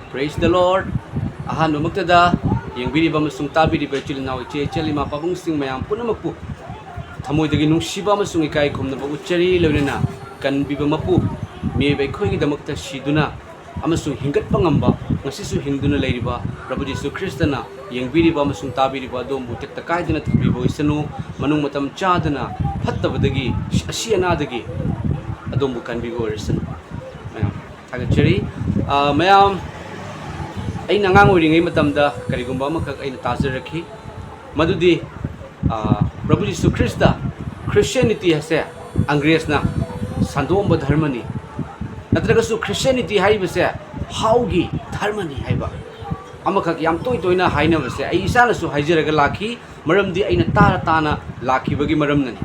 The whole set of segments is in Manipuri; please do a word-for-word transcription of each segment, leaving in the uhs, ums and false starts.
Praise the Lord. ꯑꯍꯥꯟꯕꯃꯛꯇꯗ ꯌꯦꯡꯕꯤꯔꯤꯕ ꯑꯃꯁꯨꯡ ꯇꯥꯕꯤꯔꯤꯕ ꯏꯆꯤꯜ ꯏꯅꯥꯎ, ꯏꯆꯦ ꯏꯆꯜ, ꯏꯃꯥ ꯄꯥꯕꯨꯡꯁꯤꯡ ꯃꯌꯥꯝ ꯄꯨꯝꯅꯃꯛꯄꯨ ꯊꯃꯣꯏꯗꯒꯤ ꯅꯨꯡꯁꯤꯕ ꯑꯃꯁꯨꯡ ꯏꯀꯥꯏ ꯈꯨꯝꯅꯕ ꯎꯠꯆꯔꯤ꯫ ꯂꯣꯏꯅꯅ ꯀꯟꯕꯤꯕ ꯃꯄꯨ, ꯃꯤꯑꯣꯏꯕ ꯑꯩꯈꯣꯏꯒꯤꯗꯃꯛꯇ ꯁꯤꯗꯨꯅ ꯑꯃꯁꯨꯡ ꯍꯤꯡꯒꯠꯄ ꯉꯝꯕ, ꯉꯁꯤꯁꯨ ꯍꯤꯡꯗꯨꯅ ꯂꯩꯔꯤꯕ ꯄ꯭ꯔꯚꯨ ꯖꯤꯁꯨ ꯈ꯭ꯔꯤꯁꯇꯅ ꯌꯦꯡꯕꯤꯔꯤꯕ ꯑꯃꯁꯨꯡ ꯇꯥꯕꯤꯔꯤꯕ ꯑꯗꯣꯝꯕꯨ ꯇꯦꯛꯇ ꯀꯥꯏꯗꯅ ꯊꯝꯕꯤꯕ ꯑꯣꯏꯁꯅꯨ꯫ ꯃꯅꯨꯡ ꯃꯇꯝ ꯆꯥꯗꯅ ꯐꯠꯇꯕꯗꯒꯤ, ꯑꯁꯤ ꯑꯅꯥꯗꯒꯤ ꯑꯗꯣꯝꯕꯨ ꯀꯟꯕꯤꯕ ꯑꯣꯏꯔꯁꯅꯨ꯫ ꯃꯌꯥꯝ ꯊꯥꯒꯠꯆꯔꯤ꯫ ꯑ, ꯃꯌꯥꯝ, ꯑꯩꯅ ꯑꯉꯥꯡ ꯑꯣꯏꯔꯤꯉꯩ ꯃꯇꯝꯗ ꯀꯔꯤꯒꯨꯝꯕ ꯑꯃꯈꯛ ꯑꯩꯅ ꯇꯥꯖꯔꯛꯈꯤ, ꯃꯗꯨꯗꯤ, ꯑ, ꯄ꯭ꯔꯚꯨ ꯖꯤꯁꯨ ꯈ꯭ꯔꯤꯁꯇ, ꯈ꯭ꯔꯤꯁꯇꯤꯌꯥꯅꯤꯇꯤ ꯑꯁꯦ ꯑꯪꯒ꯭ꯔꯦꯖꯅ ꯁꯟꯗꯣꯛꯑꯝꯕ ꯙꯔꯃꯅꯤ, ꯅꯠꯇ꯭ꯔꯒꯁꯨ ꯈ꯭ꯔꯤꯁꯇꯤꯌꯥꯅꯤꯇꯤ ꯍꯥꯏꯔꯤꯕꯁꯦ ꯍꯥꯎꯒꯤ ꯙꯔꯃꯅꯤ ꯍꯥꯏꯕ ꯑꯃꯈꯛ ꯌꯥꯝ ꯇꯣꯏ ꯇꯣꯏꯅ ꯍꯥꯏꯅꯕꯁꯦ ꯑꯩ ꯏꯁꯥꯅꯁꯨ ꯍꯥꯏꯖꯔꯒ ꯂꯥꯛꯈꯤ꯫ ꯃꯔꯝꯗꯤ ꯑꯩꯅ ꯇꯥꯔ ꯇꯥꯅ ꯂꯥꯛꯈꯤꯕꯒꯤ ꯃꯔꯝꯅꯅꯤ꯫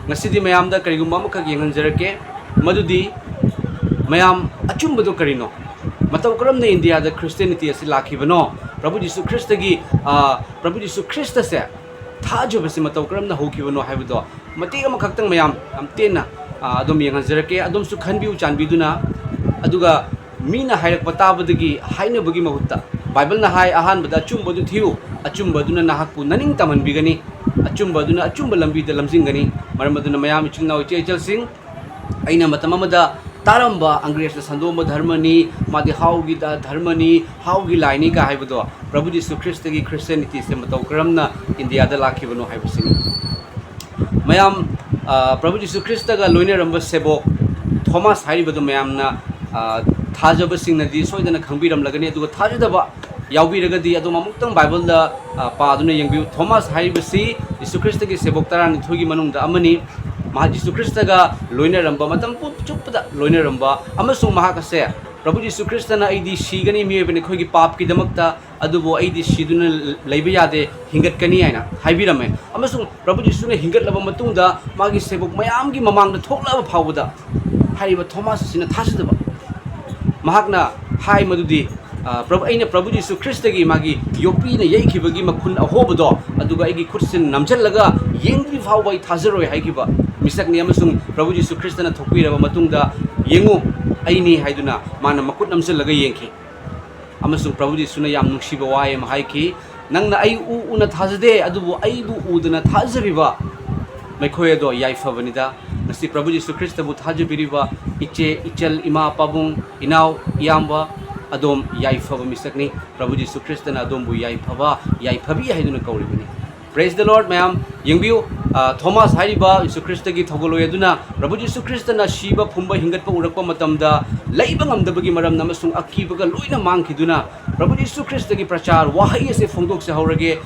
ꯉꯁꯤꯗꯤ ꯃꯌꯥꯝꯗ ꯀꯔꯤꯒꯨꯝꯕ ꯑꯃꯈꯛ ꯌꯦꯡꯍꯟꯖꯔꯛꯀꯦ, ꯃꯗꯨꯗꯤ, ꯃꯌꯥꯝ, ꯑꯆꯨꯝꯕꯗꯨ ꯀꯔꯤꯅꯣ? ꯃꯇꯧ ꯀꯔꯝꯅ ꯏꯟꯗꯤꯌꯥꯗ ꯈ꯭ꯔꯤꯁꯇꯤꯌꯥꯅꯤꯇꯤ ꯑꯁꯤ ꯂꯥꯛꯈꯤꯕꯅꯣ? ꯄ꯭ꯔꯚꯨ ꯖꯤꯁꯨ ꯈ꯭ꯔꯤꯁꯇꯒꯤ, ꯑ, ꯄ꯭ꯔꯚꯨ ꯖꯤꯁꯨ ꯈ꯭ꯔꯤꯁꯇꯁꯦ ꯊꯥꯖꯕꯁꯤ ꯃꯇꯧ ꯀꯔꯝꯅ ꯍꯧꯈꯤꯕꯅꯣ ꯍꯥꯏꯕꯗꯣ ꯃꯇꯦꯛ ꯑꯃꯈꯛꯇꯪ ꯃꯌꯥꯝ ꯌꯥꯝ ꯇꯦꯟꯅ, ꯑ, ꯑꯗꯨꯝ ꯌꯦꯡꯍꯟꯖꯔꯛꯀꯦ꯫ ꯑꯗꯣꯝꯁꯨ ꯈꯟꯕꯤꯌꯨ ꯆꯥꯟꯕꯤꯗꯨꯅ꯫ ꯑꯗꯨꯒ ꯃꯤꯅ ꯍꯥꯏꯔꯛꯄ ꯇꯥꯕꯗꯒꯤ ꯍꯥꯏꯅꯕꯒꯤ ꯃꯍꯨꯠꯇ ꯕꯥꯏꯕꯜꯅ ꯍꯥꯏ, "ꯑꯍꯥꯟꯕꯗ ꯑꯆꯨꯝꯕꯗꯨ ꯊꯤꯌꯨ, ꯑꯆꯨꯝꯕ ꯑꯗꯨꯅ ꯅꯍꯥꯛꯄꯨ ꯅꯅꯤꯡ ꯇꯝꯍꯟꯕꯤꯒꯅꯤ, ꯑꯆꯨꯝꯕ ꯑꯗꯨꯅ ꯑꯆꯨꯝꯕ ꯂꯝꯕꯤꯗ ꯂꯝꯖꯤꯡꯒꯅꯤ"꯫ ꯃꯔꯝ ꯑꯗꯨꯅ ꯃꯌꯥꯝ, ꯏꯆꯤꯜ ꯏꯅꯥꯎ, ꯏꯆꯦ ꯏꯆꯜꯁꯤꯡ, ꯑꯩꯅ ꯃꯇꯝ ꯑꯃꯗ ꯇꯥꯔꯝꯕ ꯑꯪꯒ꯭ꯔꯦꯖꯅ ꯁꯟꯗꯣꯛꯑꯝꯕ ꯙꯔꯃꯅꯤ, ꯃꯥꯗꯤ ꯍꯥꯎꯒꯤ ꯙ-, ꯙꯔꯃꯅꯤ, ꯍꯥꯎꯒꯤ ꯂꯥꯏꯅꯤ ꯀ ꯍꯥꯏꯕꯗꯣ, ꯄ꯭ꯔꯚꯨ ꯖꯤꯁꯨ ꯈ꯭ꯔꯤꯁꯇꯒꯤ ꯈ꯭ꯔꯤꯁꯇꯤꯌꯥꯅꯤꯇꯤꯁꯦ ꯃꯇꯧ ꯀꯔꯝꯅ ꯏꯟꯗꯤꯌꯥꯗ ꯂꯥꯛꯈꯤꯕꯅꯣ ꯍꯥꯏꯕꯁꯤꯅꯤ꯫ ꯃꯌꯥꯝ, ꯑ, ꯄ꯭ꯔꯚꯨ ꯖꯤꯁꯨ ꯈ꯭ꯔꯤꯁꯇꯒ ꯂꯣꯏꯅꯔꯝꯕ ꯁꯦꯕꯣꯛ ꯊꯣꯃꯥꯁ ꯍꯥꯏꯔꯤꯕꯗꯨ ꯃꯌꯥꯝꯅ, ꯑ, ꯊꯥꯖꯕꯁꯤꯡꯅꯗꯤ ꯁꯣꯏꯗꯅ ꯈꯪꯕꯤꯔꯝꯂꯒꯅꯤ, ꯑꯗꯨꯒ ꯊꯥꯖꯗꯕ ꯌꯥꯎꯕꯤꯔꯒꯗꯤ ꯑꯗꯨꯝ ꯑꯃꯨꯛꯇꯪ ꯕꯥꯏꯕꯜꯗ, ꯑ, ꯄꯥꯗꯨꯅ ꯌꯦꯡꯕꯤꯌꯨ꯫ ꯊꯣꯃꯥꯁ ꯍꯥꯏꯔꯤꯕꯁꯤ ꯖꯤꯁꯨ ꯈ꯭ꯔꯤꯁꯇꯒꯤ ꯁꯦꯕꯣꯛ ꯇꯔꯥꯅꯤꯊꯣꯏꯒꯤ ꯃꯅꯨꯡꯗ ꯑꯃꯅꯤ꯫ ꯃꯍꯥꯛ ꯖꯤꯁꯨ ꯈ꯭ꯔꯤꯁꯇꯒ ꯂꯣꯏꯅꯔꯝꯕ, ꯃꯇꯝ ꯄꯨꯝ-, ꯆꯨꯞꯄꯗ ꯂꯣꯏꯅꯔꯝꯕ, ꯑꯃꯁꯨꯡ ꯃꯍꯥꯛ ꯑꯁꯦ ꯄ꯭ꯔꯚꯨ ꯖꯤꯁꯨ ꯈ꯭ꯔꯤꯁꯇꯅ "ꯑꯩꯗꯤ ꯁꯤꯒꯅꯤ, ꯃꯤꯑꯣꯏꯕꯅ ꯑꯩꯈꯣꯏꯒꯤ ꯄꯥꯞꯀꯤꯗꯃꯛꯇ, ꯑꯗꯨꯕꯨ ꯑꯩꯗꯤ ꯁꯤꯗꯨꯅ ꯂꯩꯕ ꯌꯥꯗꯦ, ꯍꯤꯡꯒꯠꯀꯅꯤ" ꯍꯥꯏꯅ ꯍꯥꯏꯕꯤꯔꯝꯃꯦ꯫ ꯑꯃꯁꯨꯡ ꯄ꯭ꯔꯚꯨ ꯖꯤꯁꯨꯅ ꯍꯤꯡꯒꯠꯂꯕ ꯃꯇꯨꯡꯗ ꯃꯥꯒꯤ ꯁꯦꯕꯣꯛ ꯃꯌꯥꯝꯒꯤ ꯃꯃꯥꯡꯗ ꯊꯣꯛꯂꯛꯂꯕ ꯐꯥꯎꯕꯗ ꯍꯥꯏꯔꯤꯕ ꯊꯣꯃꯥꯁ ꯑꯁꯤꯅ ꯊꯥꯖꯗꯕ꯫ ꯃꯍꯥꯛꯅ ꯍꯥꯏ ꯃꯗꯨꯗꯤ, ꯑ, ꯄ꯭ꯔꯚꯨ, "ꯑꯩꯅ ꯄ꯭ꯔꯚꯨ ꯖꯤꯁꯨ ꯈ꯭ꯔꯤꯁꯇꯒꯤ ꯃꯥꯒꯤ ꯌꯣꯠꯄꯤꯅ ꯌꯩꯈꯤꯕꯒꯤ ꯃꯈꯨꯟ ꯑꯍꯣꯕꯗꯣ, ꯑꯗꯨꯒ ꯑꯩꯒꯤ ꯈꯨꯠꯁꯤꯅ ꯅꯝꯁꯤꯜꯂꯒ ꯌꯦꯡꯗ꯭ꯔꯤ ꯐꯥꯎꯕ ꯑꯩ ꯊꯥꯖꯔꯣꯏ" ꯍꯥꯏꯈꯤꯕ ꯃꯤꯁꯛꯅꯤ꯫ ꯑꯃꯁꯨꯡ ꯄ꯭ꯔꯚꯨ ꯖꯤꯁꯨ ꯈ꯭ꯔꯤꯁꯇꯅ ꯊꯣꯛꯄꯤꯔꯕ ꯃꯇꯨꯡꯗ, "ꯌꯦꯡꯉꯨ, ꯑꯩꯅꯤ" ꯍꯥꯏꯗꯨꯅ ꯃꯥꯅ ꯃꯈꯨꯠ ꯅꯝꯁꯤꯜꯂꯒ ꯌꯦꯡꯈꯤ꯫ ꯑꯃꯁꯨꯡ ꯄ꯭ꯔꯚꯨ ꯖꯤꯁꯨꯅ ꯌꯥꯝ ꯅꯨꯡꯁꯤꯕ ꯋꯥ ꯑꯃ ꯍꯥꯏꯈꯤ, "ꯅꯪꯅ ꯑꯩ ꯎ ꯎꯅ ꯊꯥꯖꯗꯦ, ꯑꯗꯨꯕꯨ ꯑꯩꯕꯨ ꯎꯗꯅ ꯊꯥꯖꯔꯤꯕ ꯃꯈꯣꯏ ꯑꯗꯣ ꯌꯥꯏꯐꯕꯅꯤꯗ"꯫ ꯉꯁꯤ ꯄ꯭ꯔꯚꯨ ꯖꯤꯁꯨ ꯈ꯭ꯔꯤꯁꯇꯕꯨ ꯊꯥꯖꯕꯤꯔꯤꯕ ꯏꯆꯦ, ꯏꯆꯜ, ꯏꯃꯥ, ꯄꯥꯕꯨꯡ, ꯏꯅꯥꯎ, ꯏꯌꯥꯝꯕ, ꯑꯗꯣꯝ ꯌꯥꯏꯐꯕ ꯃꯤꯁꯛꯅꯤ꯫ ꯄ꯭ꯔꯚꯨ ꯖꯤꯁꯨ ꯈ꯭ꯔꯤꯁꯇꯅ ꯑꯗꯣꯝꯕꯨ ꯌꯥꯏꯐꯕ, ꯌꯥꯏꯐꯕꯤ ꯍꯥꯏꯗꯨꯅ ꯀꯧꯔꯤꯕꯅꯤ꯫ Praise the Lord, ꯃꯌꯥꯝ꯫ ꯌꯦꯡꯕꯤꯌꯨ, ꯑ, ꯊꯣꯃꯥꯁ ꯍꯥꯏꯔꯤꯕ ꯌꯤꯁꯨ ꯈ꯭ꯔꯤꯁꯇꯒꯤ ꯊꯧꯒꯜꯂꯣꯏ ꯑꯗꯨꯅ ꯄ꯭ꯔꯚꯨ ꯌꯤꯁꯨ ꯈ꯭ꯔꯤꯁꯇꯅ ꯁꯤꯕ ꯐꯨꯝꯕ ꯍꯤꯡꯒꯠꯄ ꯎꯔꯛꯄ ꯃꯇꯝꯗ ꯂꯩꯕ ꯉꯝꯗꯕꯒꯤ ꯃꯔꯝꯅ ꯑꯃꯁꯨꯡ ꯑꯀꯤꯕꯒ ꯂꯣꯏꯅ ꯃꯥꯡꯈꯤꯗꯨꯅ, "ꯄ꯭ꯔꯚꯨ ꯌꯤꯁꯨ ꯈ꯭ꯔꯤꯁꯇꯒꯤ ꯄ꯭ꯔꯆꯥꯔ ꯋꯥꯍꯩ ꯑꯁꯦ ꯐꯣꯡꯗꯣꯛꯆꯍꯧꯔꯒꯦ,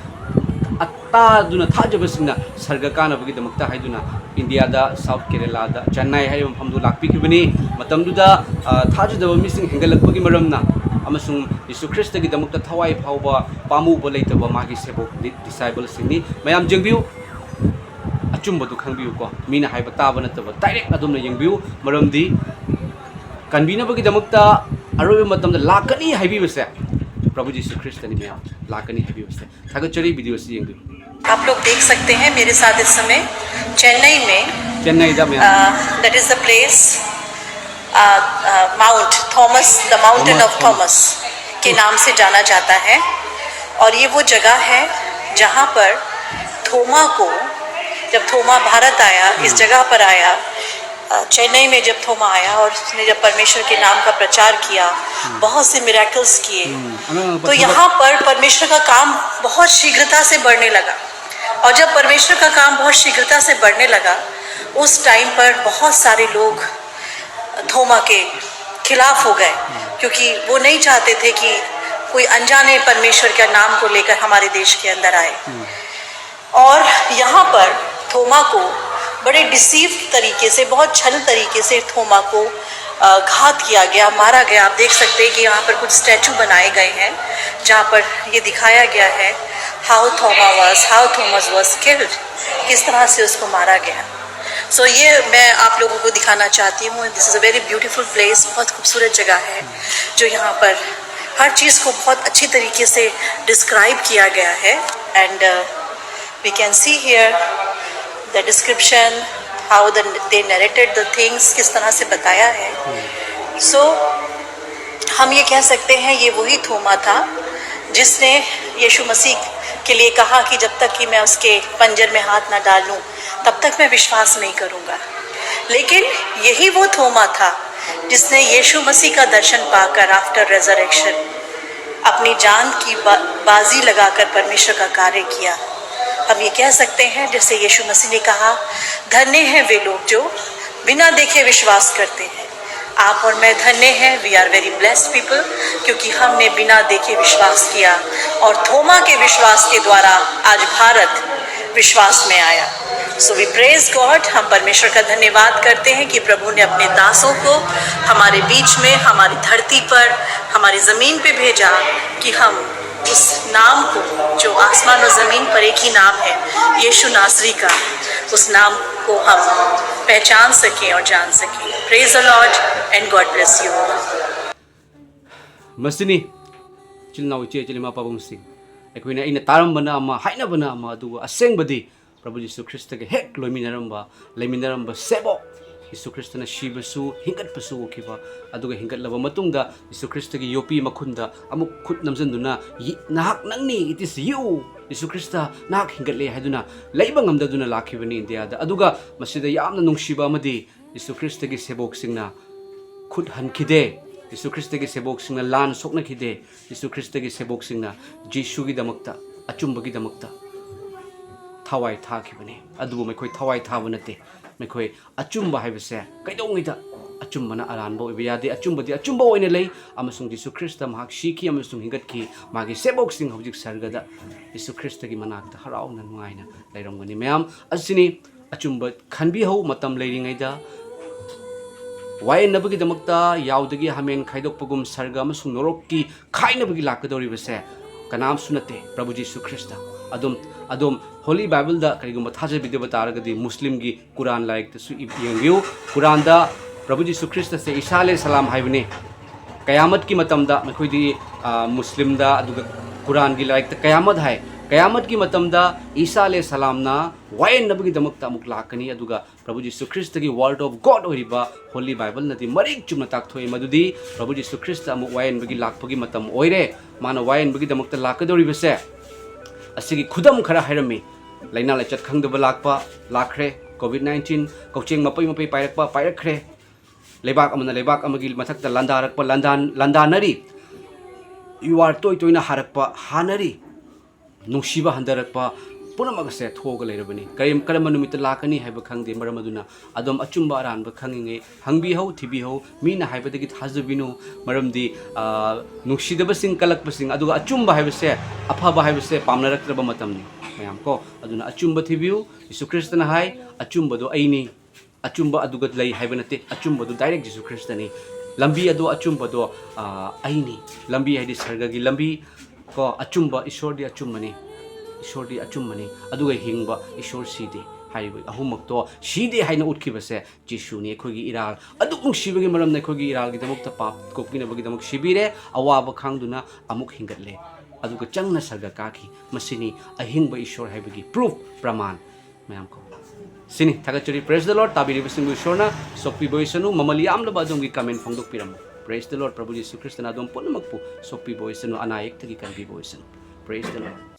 ꯑ, ꯇꯥꯗꯨꯅ ꯊꯥꯖꯕꯁꯤꯡꯅ ꯁꯔꯒ ꯀꯥꯅꯕꯒꯤꯗꯃꯛꯇ" ꯍꯥꯏꯗꯨꯅ ꯏꯟꯗꯤꯌꯥꯗ, ꯁꯥꯎꯠ ꯀꯦꯔꯦꯂꯥꯗ, ꯆꯦꯟꯅꯥꯏ ꯍꯥꯏꯔꯤꯕ ꯃꯐꯝꯗꯨ ꯂꯥꯛꯄꯤꯈꯤꯕꯅꯤ꯫ ꯃꯇꯝꯗꯨꯗ, ꯑ, ꯊꯥꯖꯗꯕ ꯃꯤꯁꯤꯡ ꯍꯦꯟꯒꯠꯂꯛꯄꯒꯤ ꯃꯔꯝꯅ ꯑꯃꯁꯨꯡ ꯌꯤꯁꯨ ꯈ꯭ꯔꯤꯁꯇꯒꯤꯗꯃꯛꯇ ꯊꯋꯥꯏ ꯐꯥꯎꯕ ꯄꯥꯝꯃꯨꯕ ꯂꯩꯇꯕ ꯃꯥꯒꯤ ꯁꯦꯕꯣꯛ, ꯗꯤ-, ꯗꯤꯁꯥꯏꯕꯜꯁꯤꯡꯅꯤ꯫ ꯃꯌꯥꯝ ꯌꯦꯡꯕꯤꯌꯨ, ꯑꯆꯨꯝꯕꯗꯨ ꯈꯪꯕꯤꯌꯨꯀꯣ꯫ ꯃꯤꯅ ꯍꯥꯏꯕ ꯇꯥꯕ ꯅꯠꯇꯕ, ꯗꯥꯏꯔꯦꯛ ꯑꯗꯣꯝꯅ ꯌꯦꯡꯕꯤꯌꯨ꯫ ꯃꯔꯝꯗꯤ ꯀꯟꯕꯤꯅꯕꯒꯤꯗꯃꯛꯇ ꯑꯔꯣꯏꯕ ꯃꯇꯝꯗ ꯂꯥꯛꯀꯅꯤ ꯍꯥꯏꯕꯤꯕꯁꯦ ꯄ꯭ꯔꯚꯨ ꯖꯤꯁꯨ ꯈ꯭ꯔꯤꯁꯇꯅꯤ꯫ ꯃꯌꯥꯝ ꯂꯥꯛꯀꯅꯤ ꯍꯥꯏꯕꯤꯕꯁꯦ꯫ ꯊꯥꯒꯠꯆꯔꯤ꯫ ꯚꯤꯗꯤꯑꯣꯁꯤ ꯌꯦꯡꯕꯤꯌꯨ꯫ आप लोग देख सकते हैं मेरे साथ इस समय चेन्नई में, ꯆꯦꯟꯅꯥꯏꯗ ꯃꯌꯥꯝ꯫ Uh, that is the place, uh, uh, Mount Thomas, the Mountain Thomas, of Thomas. Thomas के नाम से जाना जाता है। और ये वो जगह है जहाँ पर थोमा को, जब थोमा भारत आया, इस हम्म। जगह पर आया, अ, चेन्नई में जब थोमा आया और उसने जब परमेश्वर के नाम का प्रचार किया, हम्म। बहुत से मिरेकल्स किए, हम्म। तो यहाँ पर परमेश्वर का काम बहुत शीघ्रता से बढ़ने लगा। और जब परमेश्वर का काम बहुत शीघ्रता से बढ़ने लगा, उस टाइम पर बहुत सारे लोग थोमा के खिलाफ हो गए, क्योंकि वो नहीं चाहते थे कि कोई अनजाने परमेश्वर के नाम को लेकर हमारे देश के अंदर आए। हम्म। और यहाँ पर थोमा को बड़े डिसीव तरीके से, बहुत छल तरीके से थोमा को, अ, घात किया गया, मारा गया। आप देख सकते हैं कि यहाँ पर कुछ स्टैचू बनाए गए हैं, जहाँ पर ये दिखाया गया है how Thoma was, how Thomas was killed, किस तरह से उसको मारा गया। सो ये मैं आप लोगों को दिखाना चाहती हूँ। This is a very beautiful place, बहुत खूबसूरत जगह है, जो यहाँ पर हर चीज़ को बहुत अच्छी तरीके से डिस्क्राइब किया गया है। And, uh, we can see here the description, how the, they narrated the things, किस तरह से बताया है। सो हम ये कह सकते हैं, ये वही थोमा था जिसने यीशु मसीह के लिए कहा कि जब तक कि मैं उसके पंजर में हाथ ना डालूं, तब तक मैं विश्वास नहीं करूंगा। लेकिन यही वो थोमा था जिसने यीशु मसीह का दर्शन पाकर, after resurrection, अपनी जान की बा-, बाजी लगाकर परमेश्वर का कार्य किया। हम ये कह सकते हैं, जैसे यीशु मसीह ने कहा, धन्य हैं वे लोग जो बिना देखे विश्वास करते हैं। आप और मैं धन्य हैं, we are very blessed people, क्योंकि हमने बिना देखे विश्वास किया और थोमा के विश्वास के द्वारा आज भारत विश्वास में आया। So we praise God। हम परमेश्वर का धन्यवाद करते हैं कि प्रभु ने अपने दासों को हमारे बीच में, हमारी धरती पर, हमारी ज़मीन पे भेजा कि हम उस नाम को, जो आसमान और ज़मीन पर एक ही नाम है, यीशु नासरी का, उस नाम को हम पहचान सकें और जान सकें। Praise the Lord and God bless you all. ꯃꯁꯤꯅꯤ ꯏꯆꯤꯜ ꯏꯅꯥꯎ, ꯏꯆꯦ ꯏꯆꯤꯜ, ꯏꯃꯥ ꯄꯥꯕꯨꯡꯁꯤꯡ, ꯑꯩꯈꯣꯏꯅ, ꯑꯩꯅ ꯇꯥꯔꯝꯕꯅ ꯑꯃ, ꯍꯥꯏꯅꯕꯅ ꯑꯃ, ꯑꯗꯨꯕꯨ ꯑꯁꯦꯡꯕꯗꯤ ꯄ꯭ꯔꯚꯨ ꯖꯤꯁꯨ ꯈ꯭ꯔꯤꯁꯇꯒ ꯍꯦꯛ ꯂꯣꯏꯃꯤꯟꯅꯔꯝꯕ, ꯂꯩꯃꯤꯟꯅꯔꯝꯕ ꯁꯦꯕꯣꯛ, ꯖꯤꯁꯨ ꯈ꯭ꯔꯤꯁꯇꯅ ꯁꯤꯕꯁꯨ, ꯍꯤꯡꯒꯠꯄꯁꯨ ꯎꯈꯤꯕ, ꯑꯗꯨꯒ ꯍꯤꯡꯒꯠꯂꯕ ꯃꯇꯨꯡꯗ ꯖꯤꯁꯨ ꯈ꯭ꯔꯤꯁꯇꯒꯤ ꯌꯣꯄꯤ ꯃꯈꯨꯟꯗ ꯑꯃꯨꯛ ꯈꯨꯠ ꯅꯝꯖꯟꯗꯨꯅ, "ꯌꯤ-, ꯅꯍꯥꯛ ꯅꯪꯅꯤ, it is you, Jesus Christ ꯅꯍꯥꯛ ꯍꯤꯡꯒꯠꯂꯦ" ꯍꯥꯏꯗꯨꯅ ꯂꯩꯕ ꯉꯝꯗꯗꯨꯅ ꯂꯥꯛꯈꯤꯕꯅꯤ ꯏꯟꯗꯤꯌꯥꯗ꯫ ꯑꯗꯨꯒ ꯃꯁꯤꯗ ꯌꯥꯝꯅ ꯅꯨꯡꯁꯤꯕ ꯑꯃꯗꯤ, ꯖꯤꯁꯨ ꯈ꯭ꯔꯤꯁꯇꯒꯤ ꯁꯦꯕꯣꯛꯁꯤꯡꯅ ꯈꯨꯠ ꯍꯟꯈꯤꯗꯦ꯫ ꯖꯤꯁꯨ ꯈ꯭ꯔꯤꯁꯇꯒꯤ ꯁꯦꯕꯣꯛꯁꯤꯡꯅ ꯂꯥꯟ ꯁꯣꯛꯅꯈꯤꯗꯦ꯫ ꯖꯤꯁꯨ ꯈ꯭ꯔꯤꯁꯇꯒꯤ ꯁꯦꯕꯣꯛꯁꯤꯡꯅ ꯖꯤꯁꯨꯒꯤꯗꯃꯛꯇ, ꯑꯆꯨꯝꯕꯒꯤꯗꯃꯛꯇ ꯊꯋꯥꯏ ꯊꯥꯈꯤꯕꯅꯤ꯫ ꯑꯗꯨꯕꯨ ꯃꯈꯣꯏ ꯊꯋꯥꯏ ꯊꯥꯕ ꯅꯠꯇꯦ, ꯃꯈꯣꯏ, ꯑꯆꯨꯝꯕ ꯍꯥꯏꯕꯁꯦ ꯀꯩꯗꯧꯉꯩꯗ ꯑꯆꯨꯝꯕꯅ ꯑꯔꯥꯟꯕ ꯑꯣꯏꯕ ꯌꯥꯗꯦ꯫ ꯑꯆꯨꯝꯕꯗꯤ ꯑꯆꯨꯝꯕ ꯑꯣꯏꯅ ꯂꯩ, ꯑꯃꯁꯨꯡ ꯖꯤꯁꯨ ꯈ꯭ꯔꯤꯁꯇ ꯃꯍꯥꯛ ꯁꯤꯈꯤ ꯑꯃꯁꯨꯡ ꯍꯤꯡꯒꯠꯈꯤ꯫ ꯃꯥꯒꯤ ꯁꯦꯕꯣꯛꯁꯤꯡ ꯍꯧꯖꯤꯛ ꯁꯔꯒꯗ ꯖꯤꯁꯨ ꯈ꯭ꯔꯤꯁꯇꯒꯤ ꯃꯅꯥꯛꯇ ꯍꯔꯥꯎꯅ ꯅꯨꯡꯉꯥꯏꯅ ꯂꯩꯔꯝꯒꯅꯤ꯫ ꯃꯌꯥꯝ ꯑꯁꯤꯅꯤ ꯑꯆꯨꯝꯕ ꯈꯟꯕꯤꯍꯧ, ꯃꯇꯝ ꯂꯩꯔꯤꯉꯩꯗ꯫ ꯋꯥꯌꯦꯟꯅꯕꯒꯤꯗꯃꯛꯇ ꯌꯥꯎꯗꯒꯤ ꯍꯥꯃꯦꯡ ꯈꯥꯏꯗꯣꯛꯄꯒꯨꯝ ꯁꯔꯒ ꯑꯃꯁꯨꯡ ꯅꯣꯔꯣꯛꯀꯤ ꯈꯥꯏꯅꯕꯒꯤ ꯂꯥꯛꯀꯗꯧꯔꯤꯕꯁꯦ ꯀꯅꯥꯝꯁꯨ ꯅꯠꯇꯦ, ꯄ꯭ꯔꯚꯨ ꯖꯤꯁꯨ ꯈ꯭ꯔꯤꯁꯇ꯫ ꯑꯗꯨꯝ, ꯑꯗꯨꯝ Holy Bible ꯗ ꯀꯔꯤꯒꯨꯝꯕ ꯊꯥꯖꯕꯤꯗꯕ ꯇꯥꯔꯒꯗꯤ ꯃꯨꯁꯂꯤꯝꯒꯤ ꯀꯨꯔꯥꯟ ꯂꯥꯏꯔꯤꯛꯇꯁꯨ ꯏ-, ꯌꯦꯡꯕꯤꯌꯨ꯫ ꯀꯨꯔꯥꯟꯗ ꯄ꯭ꯔꯚꯨ ꯖꯤꯁꯨ ꯈ꯭ꯔꯤꯁꯇꯁꯦ ꯏꯁꯥ ꯑꯂꯩꯍꯤ ꯁꯂꯥꯝ ꯍꯥꯏꯕꯅꯤ꯫ ꯀꯌꯥꯃꯠꯀꯤ ꯃꯇꯝꯗ ꯃꯈꯣꯏꯗꯤ, ꯑ, ꯃꯨꯁꯂꯤꯝꯗ, ꯑꯗꯨꯒ ꯀꯨꯔꯥꯟꯒꯤ ꯂꯥꯏꯔꯤꯛꯇ ꯀꯌꯥꯃꯠ ꯍꯥꯏ꯫ ꯀꯌꯥꯃꯠꯀꯤ ꯃꯇꯝꯗ ꯏꯁꯥ ꯑꯂꯦ ꯁꯂꯥꯝꯅ ꯋꯥꯌꯦꯟꯅꯕꯒꯤꯗꯃꯛꯇ ꯑꯃꯨꯛ ꯂꯥꯛꯀꯅꯤ꯫ ꯑꯗꯨꯒ ꯄ꯭ꯔꯚꯨ ꯖꯤꯁꯨ ꯈ꯭ꯔꯤꯁꯇꯒꯤ Word of God ꯑꯣꯏꯔꯤꯕ Holy Bible ꯅꯗꯤ ꯃꯔꯤꯛ ꯆꯨꯝꯅ ꯇꯥꯛꯊꯣꯛꯏ ꯃꯗꯨꯗꯤ ꯄ꯭ꯔꯚꯨ ꯖꯤꯁꯨ ꯈ꯭ꯔꯤꯁꯇ ꯑꯃꯨꯛ ꯋꯥꯌꯦꯟꯕꯒꯤ ꯂꯥꯛꯄꯒꯤ ꯃꯇꯝ ꯑꯣꯏꯔꯦ꯫ ꯃꯥꯅ ꯋꯥꯌꯦꯟꯕꯒꯤꯗꯃꯛꯇ ꯂꯥꯛꯀꯗꯧꯔꯤꯕꯁꯦ ꯑꯁꯤꯒꯤ ꯈꯨꯗꯝ ꯈꯔ ꯍꯥꯏꯔꯝꯃꯤ꯫ ꯂꯥꯏꯅꯥ ꯂꯥꯏꯆꯠ ꯈꯪꯗꯕ ꯂꯥꯛꯄ ꯂꯥꯛꯈ꯭ꯔꯦ, ꯀꯣꯚꯤꯗ ꯅꯥꯏꯟꯇꯤꯟ, ꯀꯛꯆꯦꯡ ꯃꯄꯩ ꯃꯄꯩ ꯄꯥꯏꯔꯛꯄ ꯄꯥꯏꯔꯛꯈ꯭ꯔꯦ, ꯂꯩꯕꯥꯛ ꯑꯃꯅ ꯂꯩꯕꯥꯛ ꯑꯃꯒꯤ ꯃꯊꯛꯇ ꯂꯥꯟꯗꯥꯔꯛꯄ ꯂꯥꯟꯗꯥꯟ ꯂꯥꯟꯗꯥꯅꯔꯤ, ꯌꯨ ꯑꯥꯔ ꯇꯣꯏ ꯇꯣꯏꯅ ꯍꯥꯔꯛꯄ ꯍꯥꯅꯔꯤ, ꯅꯨꯡꯁꯤꯕ ꯍꯟꯊꯔꯛꯄ ꯄꯨꯝꯅꯃꯛ ꯑꯁꯦ ꯊꯣꯛꯑꯒ ꯂꯩꯔꯕꯅꯤ꯫ ꯀꯔꯤ, ꯀꯔꯝꯕ ꯅꯨꯃꯤꯠꯇ ꯂꯥꯛꯀꯅꯤ ꯍꯥꯏꯕ ꯈꯪꯗꯦ꯫ ꯃꯔꯝ ꯑꯗꯨꯅ ꯑꯗꯨꯝ ꯑꯆꯨꯝꯕ ꯑꯔꯥꯟꯕ ꯈꯪꯉꯤꯉꯩ ꯍꯪꯕꯤꯍꯧ, ꯊꯤꯕꯤꯍꯧ꯫ ꯃꯤꯅ ꯍꯥꯏꯕꯗꯒꯤ ꯊꯥꯖꯕꯤꯅꯨ, ꯃꯔꯝꯗꯤ, ꯑ, ꯅꯨꯡꯁꯤꯗꯕꯁꯤꯡ ꯀꯜꯂꯛꯄꯁꯤꯡ, ꯑꯗꯨꯒ ꯑꯆꯨꯝꯕ ꯍꯥꯏꯕꯁꯦ, ꯑꯐꯕ ꯍꯥꯏꯕꯁꯦ ꯄꯥꯝꯅꯔꯛꯇ꯭ꯔꯕ ꯃꯇꯝꯅꯤ ꯃꯌꯥꯝ ꯀꯣ꯫ ꯑꯗꯨꯅ ꯑꯆꯨꯝꯕ ꯊꯤꯕꯤꯌꯨ꯫ ꯌꯤꯁꯨ ꯈ꯭ꯔꯤꯁꯇꯅ ꯍꯥꯏ, "ꯑꯆꯨꯝꯕꯗꯣ ꯑꯩꯅꯤ"꯫ ꯑꯆꯨꯝꯕ ꯑꯗꯨꯒ ꯂꯩ ꯍꯥꯏꯕ ꯅꯠꯇꯦ, ꯑꯆꯨꯝꯕꯗꯨ ꯗꯥꯏꯔꯦꯛ ꯖꯤꯁꯨ ꯈ꯭ꯔꯤꯁꯇꯅꯤ꯫ ꯂꯝꯕꯤ ꯑꯗꯨ ꯑꯆꯨꯝꯕꯗꯣ, ꯑ, ꯑꯩꯅꯤ꯫ ꯂꯝꯕꯤ ꯍꯥꯏꯗꯤ ꯁꯔꯒꯒꯤ ꯂꯝꯕꯤ ꯀꯣ꯫ ꯑꯆꯨꯝꯕ ꯏꯁꯣꯔꯗꯤ ꯑꯆꯨꯝꯕꯅꯤ, ꯏꯁꯣꯔꯗꯤ ꯑꯆꯨꯝꯕꯅꯤ꯫ ꯑꯗꯨꯒ ꯍꯤꯡꯕ ꯏꯁꯣꯔ ꯁꯤꯗꯦ ꯍꯥꯏꯔꯤꯕ ꯑꯍꯨꯝꯃꯛꯇꯣ ꯁꯤꯗꯦ ꯍꯥꯏꯅ ꯎꯠꯈꯤꯕꯁꯦ ꯖꯤꯁꯨꯅꯤ꯫ ꯑꯩꯈꯣꯏꯒꯤ ꯏꯔꯥꯜ ꯑꯗꯨꯛ ꯅꯨꯡꯁꯤꯕꯒꯤ ꯃꯔꯝꯅ ꯑꯩꯈꯣꯏꯒꯤ ꯏꯔꯥꯜꯒꯤꯗꯃꯛꯇ ꯄꯥꯞ ꯀꯣꯛꯄꯤꯅꯕꯒꯤꯗꯃꯛ ꯁꯤꯕꯤꯔꯦ, ꯑꯋꯥꯕ ꯈꯥꯡꯗꯨꯅ ꯑꯃꯨꯛ ꯍꯤꯡꯒꯠꯂꯦ, ꯑꯗꯨꯒ ꯆꯪꯅ ꯁꯔꯒ ꯀꯥꯈꯤ꯫ ꯃꯁꯤꯅꯤ ꯑꯍꯤꯡꯕ ꯏꯁꯣꯔ ꯍꯥꯏꯕꯒꯤ ꯄ꯭ꯔꯨꯐ, ꯄ꯭ꯔꯃꯥꯟ꯫ ꯃꯌꯥꯝ ꯀꯣ꯫ ꯁꯤꯅꯤ, ꯊꯥꯒꯠꯆꯔꯤ꯫ Praise the Lord꯫ ꯇꯥꯕꯤꯔꯤꯕꯁꯤꯡꯕꯨ ꯏꯁꯣꯔꯅ ꯁꯣꯛꯄꯤꯕ ꯑꯣꯏꯁꯅꯨ꯫ ꯃꯃꯜ ꯌꯥꯝꯂꯕ ꯑꯗꯣꯝꯒꯤ ꯀꯃꯦꯟ ꯐꯣꯡꯗꯣꯛꯄꯤꯔꯝꯃꯨ꯫ Praise the Lord꯫ ꯄ꯭ꯔꯚꯨ ꯖꯤꯁꯨ ꯈ꯭ꯔꯤꯁꯇꯅ ꯑꯗꯣꯝ ꯄꯨꯝꯅꯃꯛꯄꯨ ꯁꯣꯛꯄꯤꯕ ꯑꯣꯏꯁꯅꯨ, ꯑꯅꯥ ꯑꯌꯦꯛꯇꯒꯤ ꯀꯟꯕꯤꯕ ꯑꯣꯏꯁꯅꯨ꯫ Praise the Lord꯫